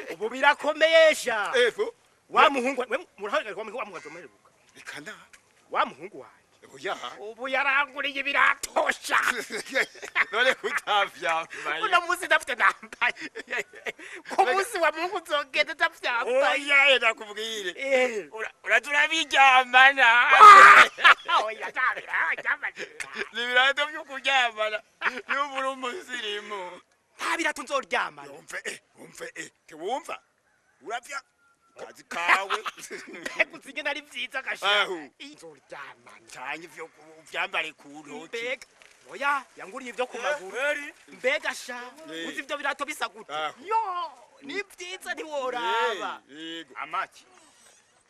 Ubu birakomeyesha. Ego. Wa muhungu we murahagarika wa muhungu wamuheruka. Ikana. Wa muhungu wanje. Oya. Ubu yaranguriye ibiratosha. None kutavyambaye. Uno munsi ndafite nambaye. Ku munsi wa Mungu nzogenda ndavyambaye. Oya nakubwire. Eh. Uraza urabiryamana. Oya ntabira. Ni ibirato vyo kuryamana. Niba uri umusirimu. Nta birato nzoryamana. Umve umve ntiwumva? Uravya kazi kawe. Mbega uzi ingene ari vyiza gasha. Aho. Nzoryamana. Canke ivyo uvyambare ku ntoki. Mbega oya yanguriye ivyo ku maguru. Mbega sha uzi ivyo birato bisa gute? Aho. Yo ni vyiza ntiworaba. Yego. Amaki.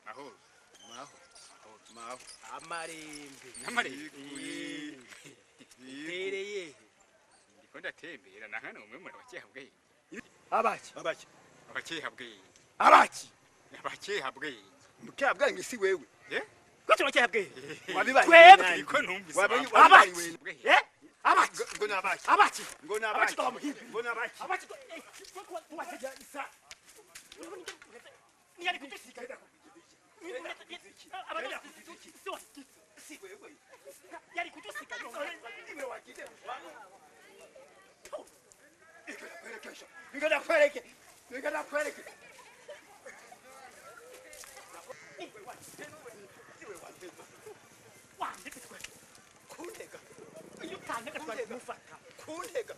Mahoro. Maho. Maho. Amarembe. Amarembe. Tereye. Ndiko ndatembera na hano umwe muri abakehabwenge. Abaki. Abaki. Abakehabwenge. Abaki. Abakehabwenge. Mukabwange si wewe. Eh? Gute abakehabwenge? Wabibaye. Twebwe. Ndiko numvise. Wabaye Abaki. wewe. Eh? Abaki. Ngo nabaki. Abaki. Ngo Abaki nabaki. twamuhimbi. Ngo nabaki. Abaki. Niyari kutushika. Si wewe. Yari kutusika. Iwe wagize. Ingana kwereke. Ingana kwereke. Kuntega. Mufata. Kuntega.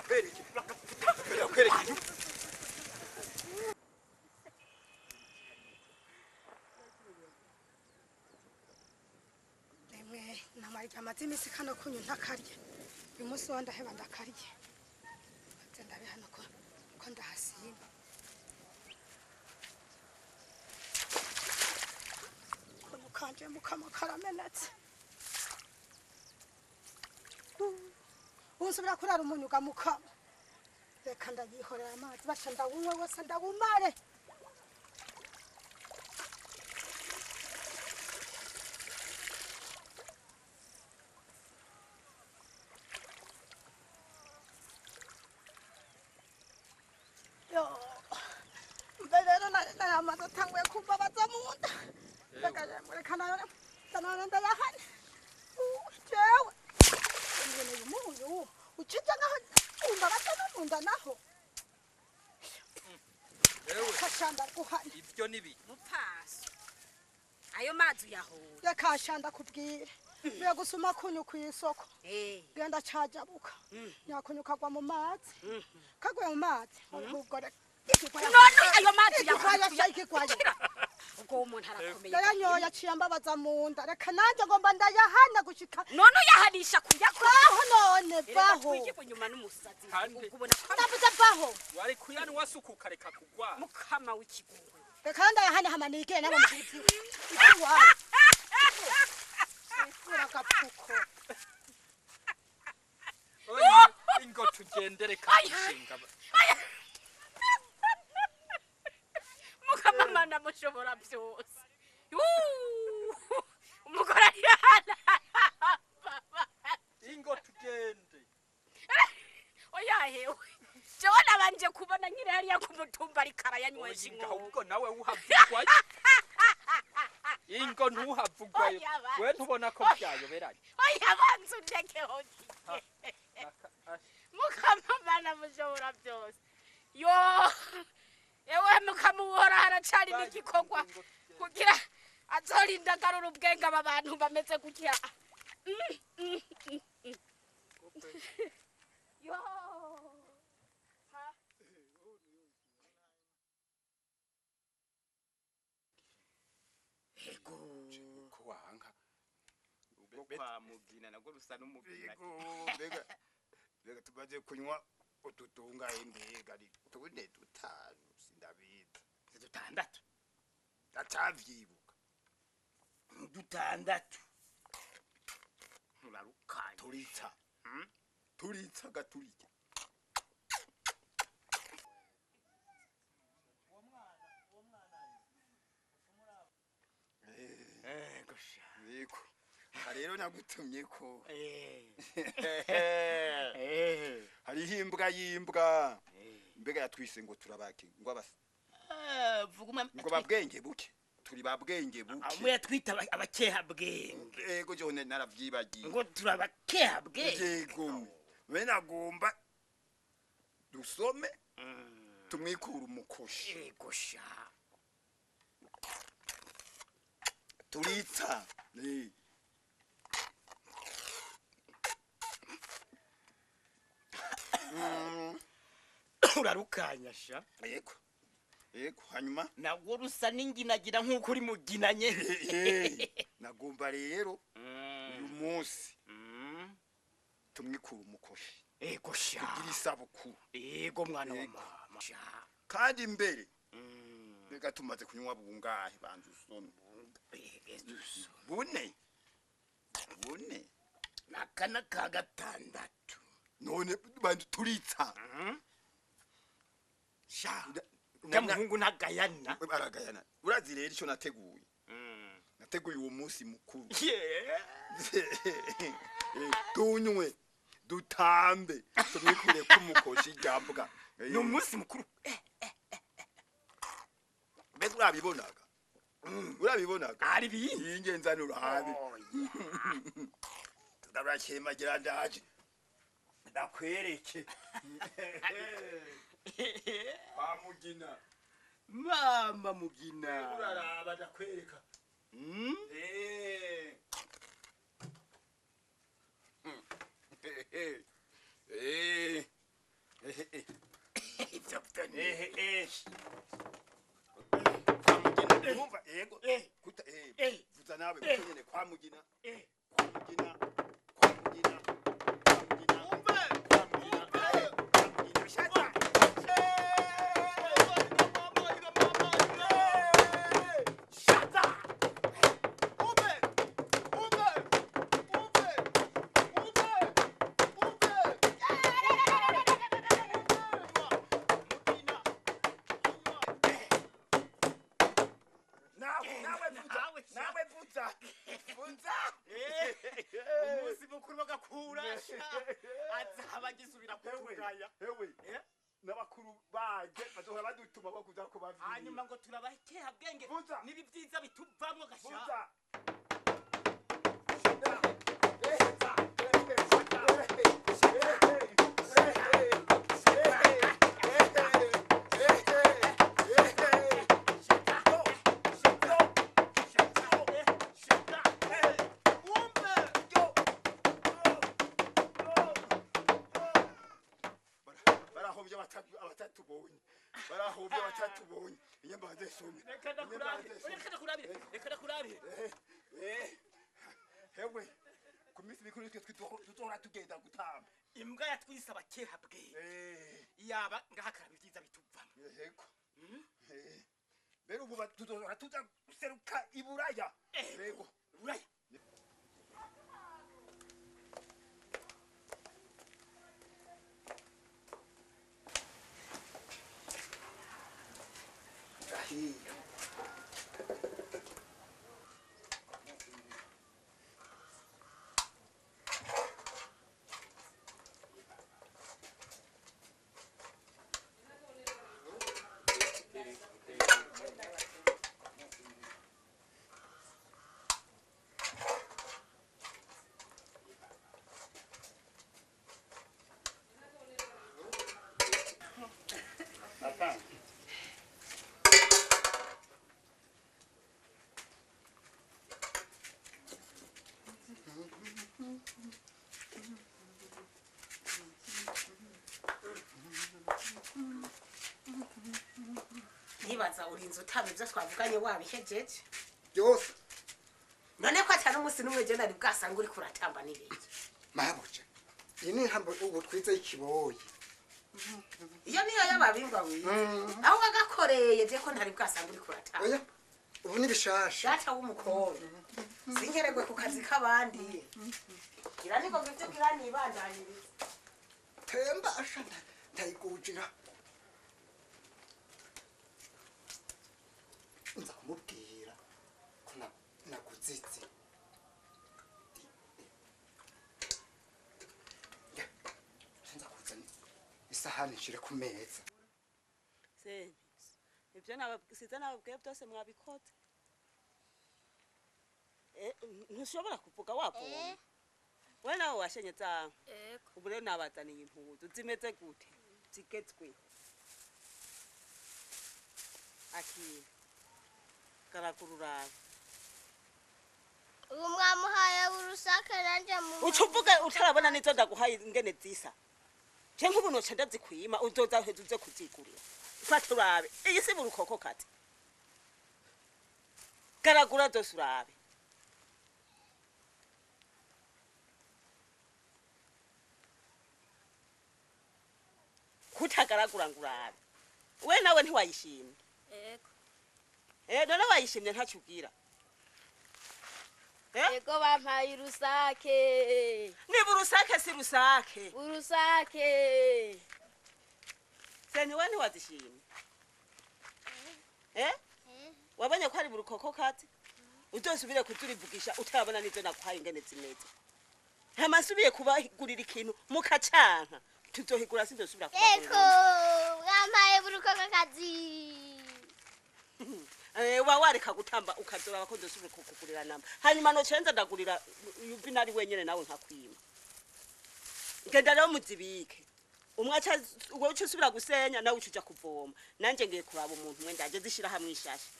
Kwereke. Kwereke. Emwe namarya amaze iminsi kano kunyu ntakarye. Uyu munsi wa ndaheba ndakarye. Maze ndabe hano ko ndahasimba. Kono kanje mukama karamenetse. Unsubira kurara umunyuga mukama. Reka ndayihorera amazi basha ndawunywe wose ndawumare. Yo, mbe rero nari amazi atanguye kumbabaza mu nda. Reka nayo ndayahane. Jewe ngene uyu munyu ucija naho umbabaza no mu nda naho. Kashanda guhana. Ivyo nibi. Mupfaso. Ayo mazi uyahura. Reka shanda kubwire. Mbe gusuma kunyu kw'isoko. Genda cajabuka. Nyakunyu kagwa mu mazi. Kaguye mu mazi. Ubwo reka. None ayo mazi uyahura. Ikigwaya. Ubwo umuntu arakomeye. Ndayanyoya aciye ambabaza mu nda. Reka nanje ngomba ndayahana gushika. None uyahanisha kuyakora. Vaho none vaho. Twigirwe nyuma n'umusazi. Ubwo ubona ko ndavuze vaho. Wari kuyani wasukuka reka kugwa. Mukama w'ikigongwe. Reka ndayahana hama nigere nabo mu giti. Iwawe. Sifura gapfuko. Ingo tugendere kashinga. Mukama mana mushobora byose. Umugore arihana. Ingo tugende. Oya hewe. Jewe nabanje kubona nyire hariya ku mutumba ariko arayanywesha ingo. Ahubwo nawe uhavugwayo. Ingo ntuhavugwayo. We ntubona ko byayoberanye. Oya banzu ndekeho. Mukama mana mushobora byose. Yo. Ewe mukama uhora haracari n'igikorwa kugira azorinda agarura ubwenge aba bantu bameze gutya. Yo. Ego. Ko wanka. Ubwo kwa mugina nagwo rusa n'umugina. Ego mbega mbega tumaze kunywa ututunga imbega ari tune dutanu sindabizi. Dutandatu. Ndacavyibuka. Dutandatu. Nurarukanye. Turitsa. Turitsa gaturike. Gosha. Yego. Rero nagutumye ko. Hariho imbwa y'imbwa. Mbega yatwise ngo turabake ngo abas vuga ngo babwenge buke turi babwenge buke amwe yatwita abakeha bwenge ego jone naravyibagiye ngo turabakeha bwenge yego we nagomba dusome tumwikura umukoshi yego sha turitsa urarukanya sha yego yego hanyuma nagwo rusa n'inginagira nk'uko uri muginanye nagomba rero uyu munsi tumwikura umukoshi yego sha tugira isabukuru yego mwana wa mama sha kandi imbere reka tumaze kunywa bungahe banza usome bune bune nakana ka gatandatu none bantu turitsa sha muhungu ntagayana aragayana urazi rero icyo nateguye nateguye uwo munsi mukuru tunywe dutambe tumwikure kumukoshi ryambwa ni umunsi mukuru mbese urabibonaga urabibonaga ari biyindi yingenzani urabe ndabashemagira ndaje ndakwereke kwa Mugina mama Mugina uraraba ndakwereka Kwa Mugina yego kuta vuza nawe kunyene kwa Mugina kwa Mugina kwa Mugina kwa Mugina umbe kwa Mugina kwa Mugina shata umunsi mukuru bagakura azaba agisubira kutugaya hewe n'abakuru baje bazohora badutuma bakuza kubavira hanyuma ngo turabakeha bwenge nibi byiza bituvamwo gasha abatatubonye barahovye abatatubonye inyambaze some reka ndakurabire hewe ku minsi mikuru nitwe tuzohora tugenda gutamba imbwa yatwise abakeha bwenge yaba ngahakaraba ibyiza bituvamo yego mbere ubu tuzohora tuza guseruka iburaya yego buraya Ntibaza urinze utaba ibyo twavuganye wabihejeje byose none ko atari umunsi n'umwe je nari bwasanga uriko uratamba n'ibindi mabuja iyi ni intambo ubu twize y'ikiboyi iyo niyo y'ababingwa wize aho wagakoreye je ko ntari bwasanga uriko uratamba oya ubu ni bishasha data w'umukobwa sinkeregwe ku kazi k'abandi gira niko ivyo gira nibandaniriza temba asha ndayigujira nza kumubwira ko naguzize nza kuzana isahani nshire ku meza. Ibyo nabasize nababwiye byose mwabikoze. Ntushobora kuvuga wavoma. We nawe washenye za. Yego. Ubu rero nabazaniye impuzu zimeze gute? Zigezweho. Akira. Garagurura. Ubu mwamuhaye urusaka nanje mu. Ucuvuga utarabona nizo ndaguhaye ingene zisa. Je nk'ubu noca ndazikwima uzoza uheze uze kuzigurira. Fata urabe. Iyi si burukoko kati. Garagura zose urabe. Kutagaragura ngo urabe. We nawe ntiwayishimye. Yego. None wayishimye ntacyo ubwira. Yego bampaye urusake. Niba urusake si rusake. Urusake. Se niwe ntiwazishimye. Wabonye ko ari burukoko kati? Uzosubire kuturivugisha utarabona nizo naguhaye ingene zimeze. Hama nsubiye kubagurira ikintu mukacanka. Tuzohigura sinzosubira kubagurira. Eko mwampaye burukoko kazi. Wa wareka gutamba ukazora ko ndosubira kukugurira namba. Hanyuma no cenza ndagurira yuvi nari wenyene nawe nkakwima. Ngenda rero muzibike. Umwe aca wewe ucusubira gusenya nawe ucuja kuvoma. Nanje ngiye kuraba umuntu umwe ndaje zishira hamwe ishasha.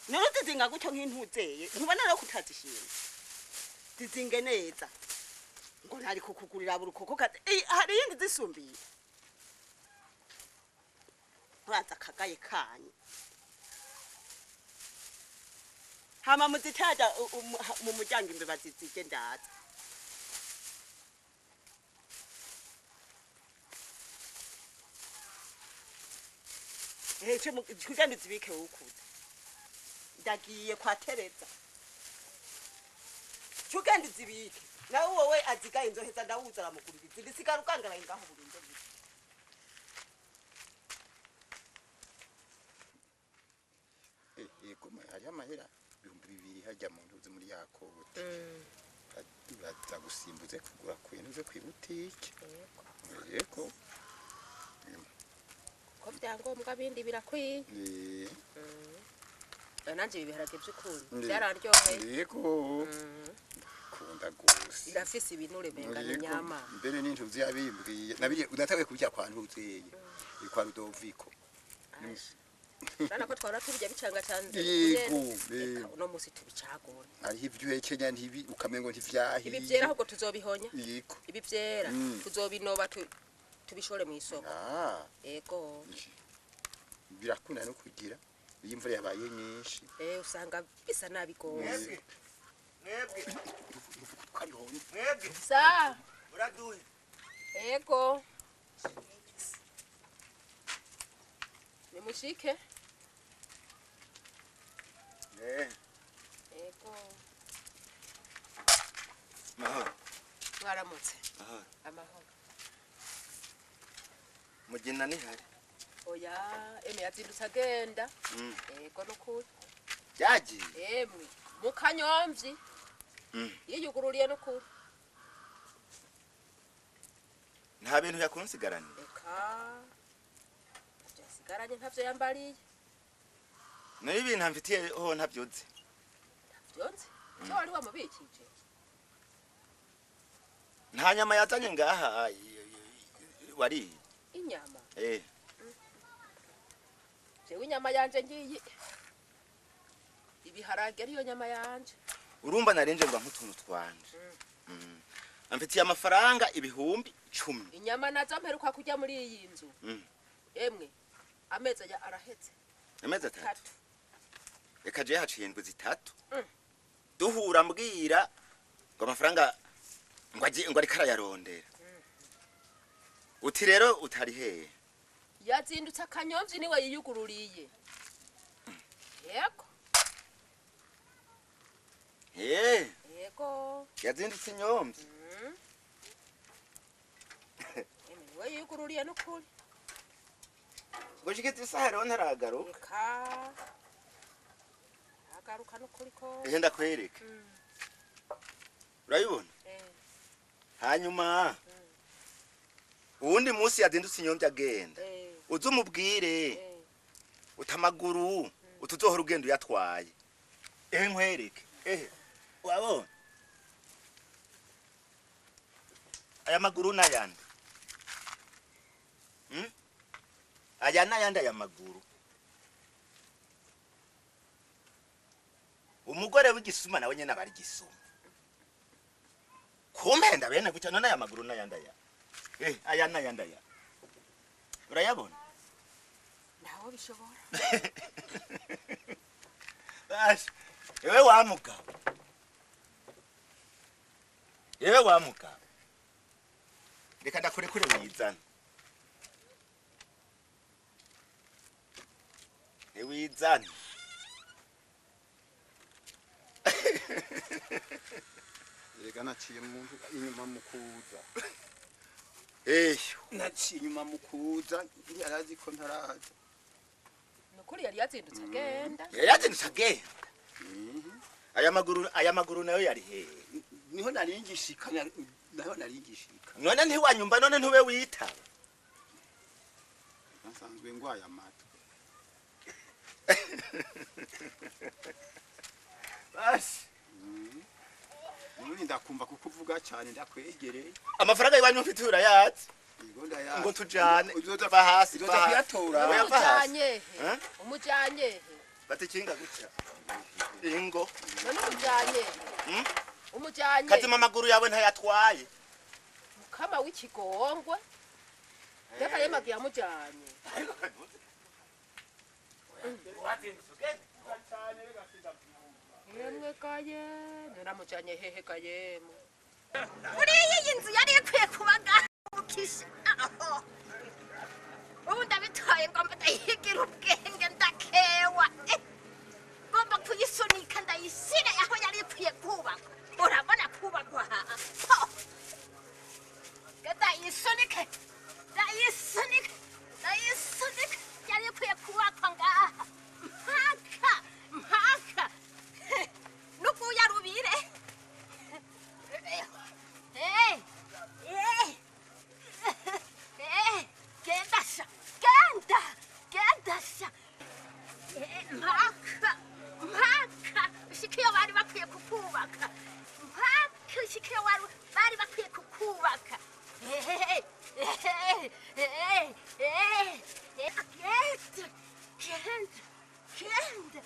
None zizinga gutyo nk'intuzeye, ntubona rero kutazishima. Zizinge neza. Ngo ntari kukugurira burukoko kazi. Hari yindi zisumbiye. Uraza kagaye kanyu. Hama muzitaja mu muryango imbeba zizige ndaza. Kugenda uzibike ukuze. Ndagiye kwa Tereza. Kugenda uzibike. Nawe wowe azigaye inzoheza ndawuza aramugurira izindi sigara ukangaraye ngaho burundu. Hari amahera 2000 hajya mu ntuzi muri yakobote. Uraza gusimbuze kugura ku ntuze ku butike. Yego. Ko byangombwa bindi birakwiye. Nanje ibiharage by'ukuri byararyoheye. Yego. Kunda gose. Irafise ibinure benga n'inyama. Mbere n'intuzi yabimbwiye. Nabiriye unatawe kubya kwa ntuzeye. Kwa Rudoviko. Rana ko twara tubijya bicanga canze. Yego. Uno musi tubicagora. Ari ivyo hekenya ntibi ukamengo ntivyahi. Ibi vyera ahubwo tuzobihonya. Yego. Ibi vyera tuzobinoba tubishore mu isoko. Yego. Birakunda no kugira iyo imvura yabaye nyinshi. Usanga bisa nabi gose. Mwebwe. Mwebwe. Sa. Uraduye. Yego. Nimushike. Ego. Mahoro. Mwaramutse. Mahoro. Amahoro. Mugina ni hari. Oya, eme yazindutse agenda. Ego nukuri. Yagiye. Emwe, mukanyomvyi. Yiyugururiye nukuri. Nta bintu yakunsigaranye. Eka. Yasigaranye ntavyo yambariye. Nayo ibintu amfitiye ho ntavyuzi. Ntavyonzi? Cyo wari wamubikije. Nta nyama yazanye ngaha wari. Inyama? Jewe inyama yanje ngiyi. Ibiharage ariyo nyama yanje. Urumva narenje ngo nkutuntu twanje. Amfitiye amafaranga 10,000. Inyama nazo mperuka kujya muri iyi nzu. Emwe amezi ya arahetse. Amezi atatu. Reka je haciye indwi zitatu. Duhura mbwira ngo amafaranga ngo agiye ngo ariko arayarondera. Uti rero utari hehe? Yazindutse akanyomvyi niwe yiyugururiye. Yego. Yego. Yazindutse inyomvyi. Emwe niwe yiyugururiye nukuri. Gushikitse isaha rero ntaragaruka. Eka. Agaruka nukuri ko. Ehe ndakwereka. Urayibona? Hanyuma uwundi munsi yazindutse inyomvyi agenda. Uzumubwire utamaguru utuzohora ugenda uyatwaye. Ehe nkwereke. Ehe. Wabona? Aya maguru n'ayandi. Aya n'ayandi aya maguru. Umugore w'igisuma nawe nyene abari gisuma. Kumpenda bene gutya none aya maguru n'ayandi aya. Aya n'ayandi aya. Urayabona? Naho bishobora. Basi, ewe wa mugabo. Ewe wa mugabo. Reka ndakurekure wizana. Wizana. Erega naciye muntu inyuma mukuza. Naciye inyuma mukuza yarazi ko ntaraza. Nukuri yari yazindutse agenda. Yari yazindutse agenda. Aya maguru nayo yari he? Niho naringishika naho naringishika. None ntiwanyumva none ntube witaba. Nsanzwe ngwaye amatwi. Basi. None ndakumva kukuvuga cyane ndakwegereye. Amafaranga yiwanyu mfite urayazi. Ngo tujane va hasi uzoza kuyatora. Umujanye he? Umujanye he? Batikinga gutya. Ingo. None umujanye. Umujanye. Kazima amaguru yawe ntayatwaye. Mukama w'ikigongwe. Reka yemagiye amujanye. Yemwe kaye, naramujanye hehe kayemwe. Muri iyi nzu yari ikwiye kubaga ukisha. Ubu ndabitoye ngomba ndayigira ubwenge ndakewa. Ngomba kuyisunika ndayishyira aho yari ikwiye kubakwa. Urabona kubakwa aha. Ndayisunike, ndayisunike, ndayisunike. Yari ikwiye kubakwa ngaha. Mpaka, mpaka. Nukuya rubire. Genda sha, genda, genda sha. Mpaka, mpaka. Ushike iyo bari bakwiye kukubaka. Mpaka ushike iyo bari bakwiye kukubaka. Genda, genda, genda, genda,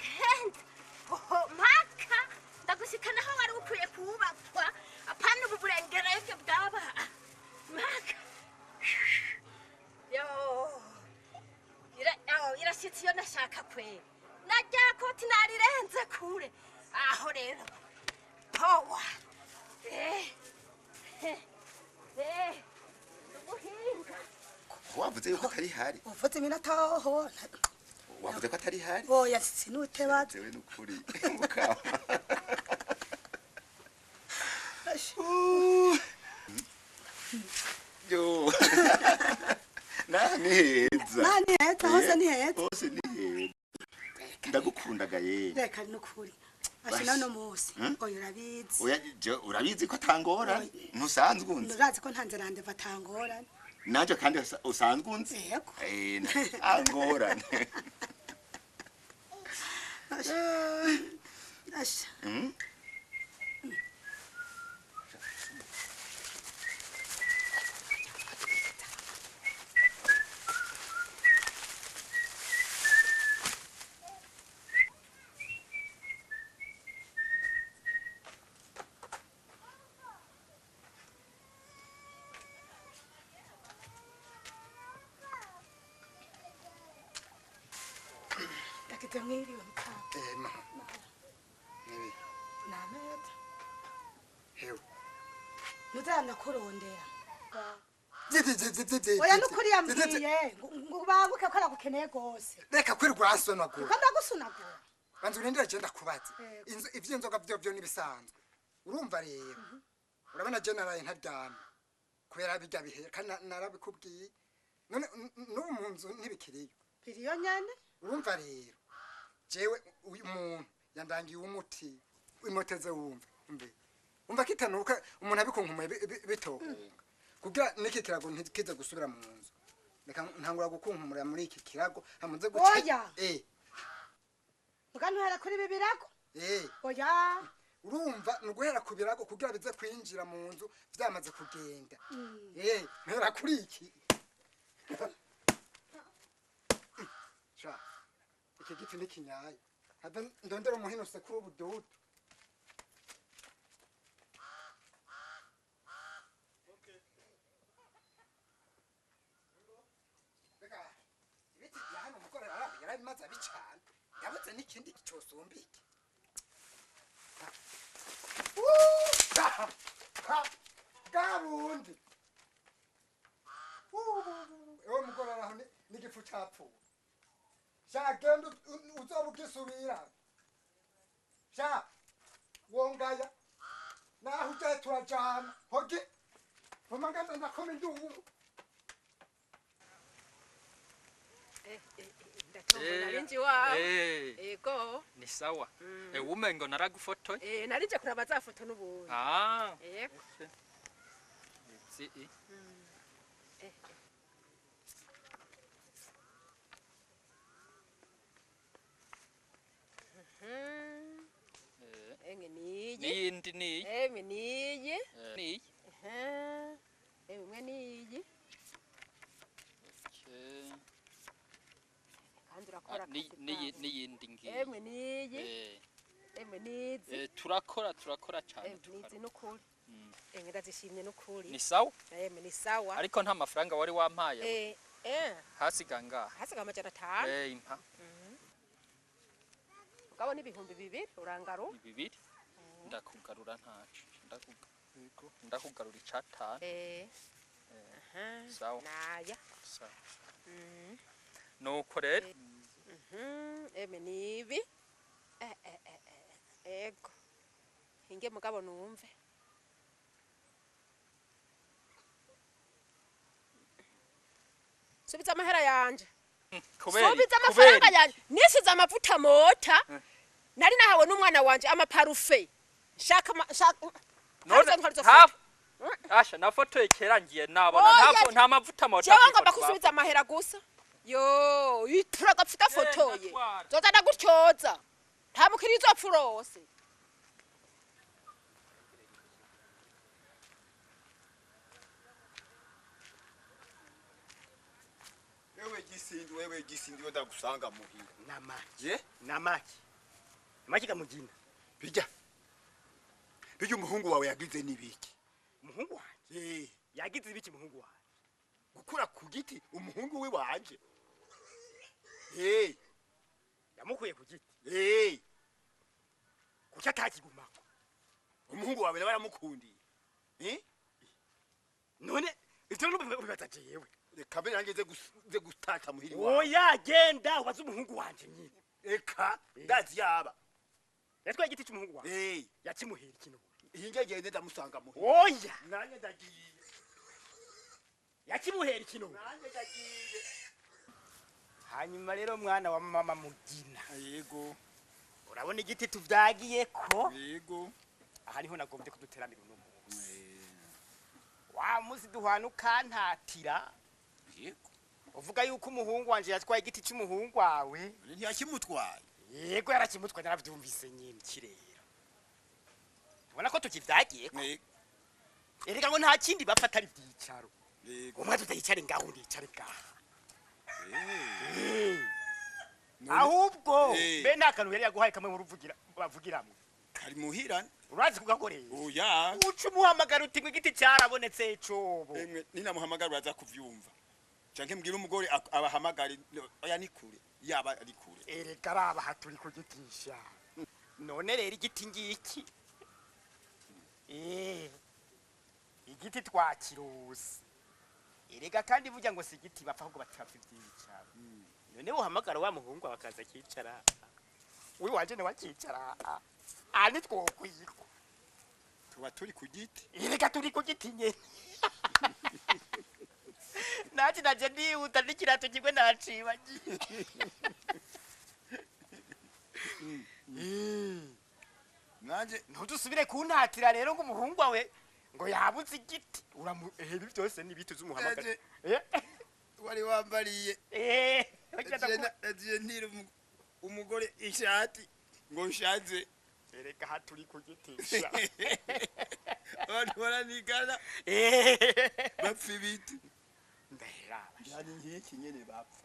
genda. Mpaka ndagushikana aho wari ukwiye kubakwa. Apana ubu burengereke bwaba. Mpaka. Yo. Irashitse iyo nashaka kwe. Najya koti narirenze kure. Aho rero. Powa. Ubuhinga. Wavuze yuko atari hari. Uvuze iminota hoho. Wavuze ko atari hari? Oya sinutebaza. Jewe nukuri. Mukama. Yo. Na ni heza. Na ni heza hose ni heza. Hose ni heza. Ndagukundaga ye. Reka nukuri. Ashina no munsi. Oya urabizi. Oya je urabizi ko tangora? Ntusanzwe unzi. Urazi ko ntanze randeva tangora. Naje kandi usanzwe unzi. Yego. Angora. Asha. Mwiriwe mukama. Nibi. Nameta. Hewe. Nuzana kurondera. Ziti. Oya nukuri yambwiye ngo babuke ko aragukeneye gose. Reka kwirwa urasonagura. Ko ndagusunagura. Banza urindire je ndakubaze. Inzu ivy'inzoga byo byo nibisanzwe. Urumva rero. Urabona je naraye ntaryamye. Kubera bijya bihe kandi narabikubwiye. None n'ubu mu nzu ntibikiriyo. Biriyo nyane? Urumva rero. Jewe uyu muntu yandangiye umuti imoteze wumva mbe umva kitanuka umuntu abikunkumwe bitokunga kugira niki kirago ntikize gusubira mu nzu. Reka ntangura gukunkumura muri iki kirago hamuze guca. Oya. Muga ntuhera kuri ibi birago. Oya. Urumva ni uguhera ku birago kugira bize kwinjira mu nzu vyamaze kugenda. Mpera kuri iki. Sha. Iki giti ni kinyaye. Habe ndondera umuhino sekuru ubududu. Ibiti bya hano umugore yarabimaze abicana. Yabuze n'ikindi cyosumba iki. Gabundi. Ewe mugore araho n'igifu capfuye. Sha genda uzoba ugisubira. Sha wongaya. Naho ujya turajana. Hogi. Vuma ngenda ndakoma induru. Narinje iwawe. Ego. Ni sawa. Umengo naragufotoye. Narinje kuraba za foto n'ubundi. Yego. Si. Emwe niyi. Niyindi niyi. Emwe niyi. Niyi. Emwe niyi. Kandi urakora niyindi ngiyi. Emwe niyi. Emwe nizi. Turakora cyane. Nizi n'ukuri. Emwe ndazishimye n'ukuri. Ni sawa? Emwe ni sawa. Ariko nta mafaranga wari wampaye. Hasiga ngaha. Hasiga 500. Impa. Mugabo ni 2000 urangaru. 2000 ndakugarura ntaco. Ndakugarura icatanu. Sawa. Naya. Sawa. Nuko rero. Emwe nibi. Ego. Hinge mugabo numve. Subiza amahera yanje. Subiza amafaranga yanje. Nisize amavuta mota. Nari nahawe n'umwana wanje amaparufe. Shaka none Asha nafotoye kera ngiye nabona nta mavuta mota. Jewe ngomba kusubiza amahera gusa. Yo, ituraga pfuta fotoye. Zoza ndagutyoza. Nta mukiri izopfurose. Wewe gisindi ndagusanga muhira. Namaki. Namaki. Namaki kamugina. Bijya. Bijya umuhungu wawe yagize nibiki? Umuhungu wanje? Yagize ibiki umuhungu wanje? Gukura ku giti umuhungu we wanje. Yamukuye ku giti. Kuki atakigumako? Umuhungu wawe baramukundiye. None ivyo nubibaza jewe. Reka mbere nanjye nze gutata muhiri wawe. Oya genda ubaze umuhungu wanje nyine. Eka ndazi yaba. Yatwaye igiti cy'umuhungu wawe. Yakimuhera ikintu. Hinge gende ndamusanga muhira. Oya nanjye ndagiye. Yakimuhera ikintu. Nanjye ndagiye. Hanyuma rero mwana wa mama Mugina. Yego. Urabona igiti tuvyagiye ko? Yego. Aha niho nagombye kuduteramira uno munsi. Wa munsi duhana ukantatira. Yego. Uvuga yuko umuhungu wanje yatwaye igiti cy'umuhungu wawe. Ntiyakimutwaye. Yego yarakimutwaye naravyumvise nyine kirera. Ubona ko tukivyagiye ko. Erega ngo nta kindi bapfa atari ivyicaro. Yego. Umwe tutayicare ngaho ndicare ngaha. Ahubwo be nta kantu yari yaguhaye kamwe mu ruvugira bavugiramwe. Kari muhira. Urazi kugakoresha. Oya. Uca umuhamagara uti ngo igiti cyarabonetse icobo. Emwe ninamuhamagara uraza kuvyumva. Canke mbwira umugore abahamagare oya ni kure. Yaba ari kure. Erega araba haturi ku gitisha. None rero igiti ngiki. Igiti twakirose. Erega kandi burya ngo si igiti bapfa ahubwo batapfa ivyicaro. None uhamagara wa muhungu bakaza kicara. We wanje ne wakicara. Ani twokwiko. Tuba turi ku giti. Erega turi ku giti nyene. Naje naje ndihuta n'ikirato kimwe nacibagiye. Nanje ntudusubire kuntatira rero ngo umuhungu wawe ngo yabuze igiti. Uramu ehe byose ni bitu z'umuhamagara. Wari wa Wambariye. Eh, bagira Nagiye ntira umugore ishati ngo nshaze. Erega aha turi ku giti sha. Abantu baranigana bapfa ibiti. Ndahera. Yani nk'iki nyene bapfa.